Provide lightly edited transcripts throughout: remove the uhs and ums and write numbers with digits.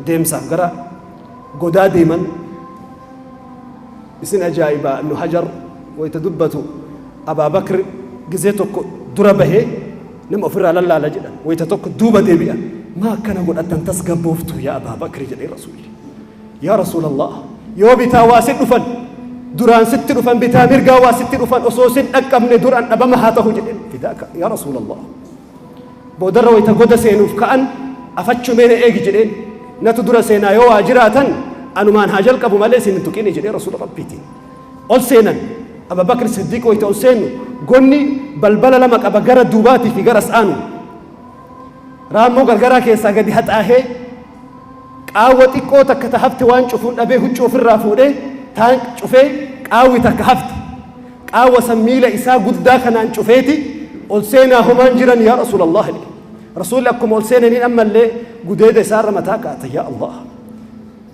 Deemsaaf gara godaa deeman. Isin ajaa'iba, Ibnu Hajar wayta dubbatu, Abaa Bakr gizee tokko dura bahee nama ofirraa lallaala jedhan, wayta tokko duuba deebi'a. Maa akkana godhattan tasgabbooftu yaa Abaa Bakri jedhee Rasuulli. Yaa Rasuulallah, yoo bitaa waa si dhufan, duraan sitti dhufan, bitaa mirgaa waa sitti dhufan, osoo sin dhaqqabne duraan dhabama haa ta'u jedheen. Fidaaka yaa Rasuulallah. Boodarra wayta goda seenuuf ka'an, afachumee na eegi jedheen. Natu dura seenaa, yoo waa jiraatan anumaan haa jalqabu malee isin hin tuqini jedhee Rasuula Rabbiitiin. Ol seenan. Aba Bakr Siddiiq wayta ol seenu, gonni balbala lama qaba, gara duubaatii fi gara as aanu. Raammoo gargaraa keessaa gadi haxaahee, qaawwa xiqqoo takka ta hafte waan cufuun dhabee, huccuu ofirraa fuudhee taan cufee, qaawwi takka hafte. Qaawwa san miila isaa guddaa kanaan cufeeti ol seenaa, homaan jiran yaa Rasuulallah jedhe. Rasuulli akkuma ol seenaniin ammallee gudeeda isaarra mataa kaa'ata. Yaa Allah.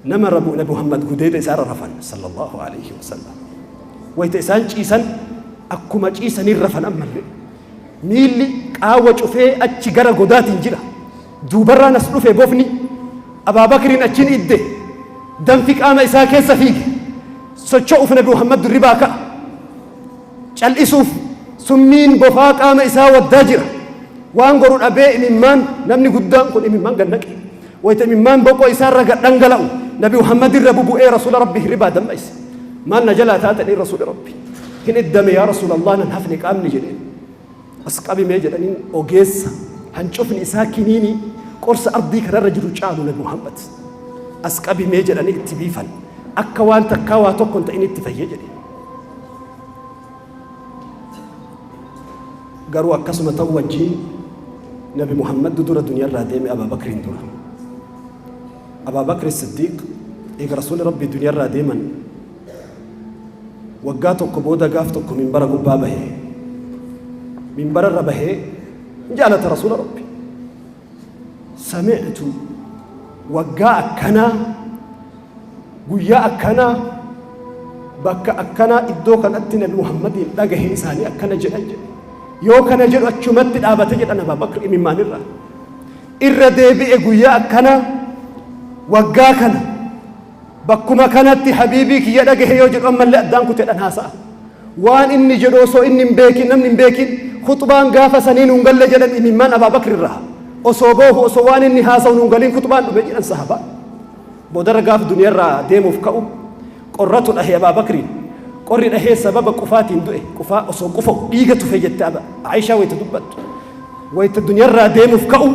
Nama rabu Nabi Muhammad gudeeda isaarra rafan sallallahu alayhi wa sallam. Wayta isaan ciisan, akkuma ciisaniin rafan ammallee. Miilli qaawwa cufee achi gara godaatiin jira. Duubarraan as dhufe bofni Abaa Bakriin achiin idde. Danfi qaama isaa keessa fiige. Socho'uuf Nabi Muhammad dirribaa ka'a. Cal'isuuf summiin bofaa qaama isaa waddaa jira. Waan godhu dhabee imimmaan, namni guddaan kun imimmaan gad naqe. Wayita imimmaan boqoo isaarra gad dhangala'u Nabi Muhammad irra bubu'ee Rasuula Rabbi hirribaa dammaqse. Maal na jalaa taatanii Rasuula Rabbi? Hin iddame yaa Rasuulallah, nan hafne qaamni jedheen. As qabimee jedhaniin, ogeessa hancufni isaa kiniinii qorsa ardii kanarra jiru caalu Nabi Muhammad. As qabimee jedhanii itti biifan. Akka waan takkaa waa tokko hin ta'in itti fayyee jedhe. Garuu akkasuma ta'u wajjin Nabi Muhammad dura duniyarraa deeme Abaa Bakriin dura. Abaa Bakri Siddiiq eega Rasuulli Rabbii duniyarraa deeman waggaa tokko booda gaaf tokko minbara gubbaa bahee, minbara irra bahee jaalata Rasuula Rabbi. Sami'tu waggaa akkanaa, guyyaa akkanaa, bakka akkanaa, iddoo kanatti Nabi Muhammadiin dhagahe isaanii akkana jedhan jedhe. Yoo kana jedhu achumatti dhaabate jedhan Abaa Bakr imimmaanirraa. Irra deebi'e, guyyaa akkanaa, waggaa kana, bakkuma kanatti habiibii kiyya dhagahe yoo jedhu ammallee addaan kuteedhan haasa'a. Waan inni jedhu osoo inni hin beekin, namni hin beekin, khuxbaan gaafa sanii nuun galle jedhan, imimmaan Abaa Bakr irraa. Osoo boohu, osoo waan inni haasa'u nuun galiin khuxbaan dhume jedhan sahabaa. Boodarra gaaf duniyarraa deemuuf ka'u qorratu dhahe Abaa Bakriin. Qorri dhahee sababa qufaatiin du'e. Qufaa osoo qufa'u dhiiga tufe jette Aayishaa wayita dubbattu. Wayita duniyarraa deemuuf ka'u,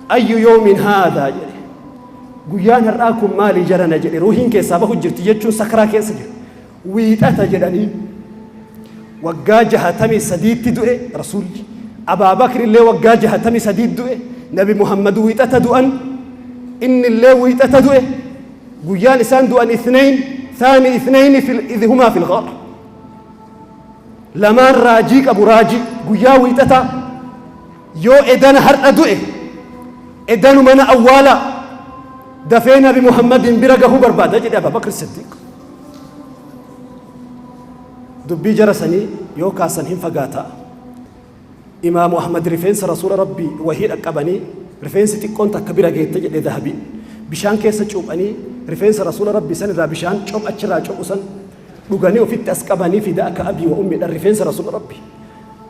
ayyu yoomin haadaa jedhe. Guyyaan har'aa kun maali jarana jedhe, ruuhiin keessaa bahu jirti jechuun sakraa keessa jira. Wiixata jedhanii. Waggaa 63tti du'e Rasuulli. Abaa Bakr illee waggaa 63 du'e. Nabi Muhammad wiixata du'an. Inni illee wiixata du'e. Guyyaan isaan du'an ithnayn, thaani ithnayni fil idh humaa fil ghaar. Lamaan raajii qabu, raajii guyyaa wiixataa. Yoo edana har'a du'e, edanu mana awwaalaa dafee Nabi Muhammadin bira gahuu barbaada jedhe Abaa Bakr Siddiiq. Dubbii jara sanii yoo kaasan hin fagaata. Imaamu Ahmad rifeensa Rasuula Rabbii wahii dhaqqabanii, rifeensi xiqqoon takka bira geette jedhe Zahabiin. Bishaan keessa cuuphanii, rifeensa Rasuula Rabbii san irraa bishaan coph achirraa cophu san dhuganii ofitti as qabanii, fidaa akka abii wa ummiidhaan rifeensa Rasuula Rabbii.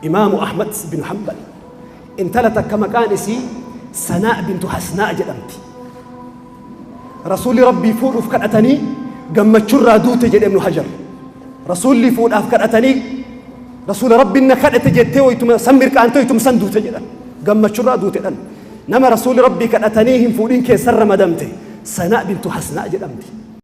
Imaamu Ahmad bin Hanbal intala takka maqaan isii Sanaa bintu Hasnaa jedhamti. Rasuulli Rabbii fuudhuuf kadhatanii gammachurraa duute jedhe Ibnu Hajar. Rasuulli fuudhaaf kadhatanii, Rasuula Rabbiin na kadhate jettee waytuma san mirqaantee waytuma san duute jedhan. Gammachurraa duute dhan. Nama Rasuulli Rabbii kadhatanii hin fuudhin keessan ramadamte Sanaa bintu Hasnaa jedhamti.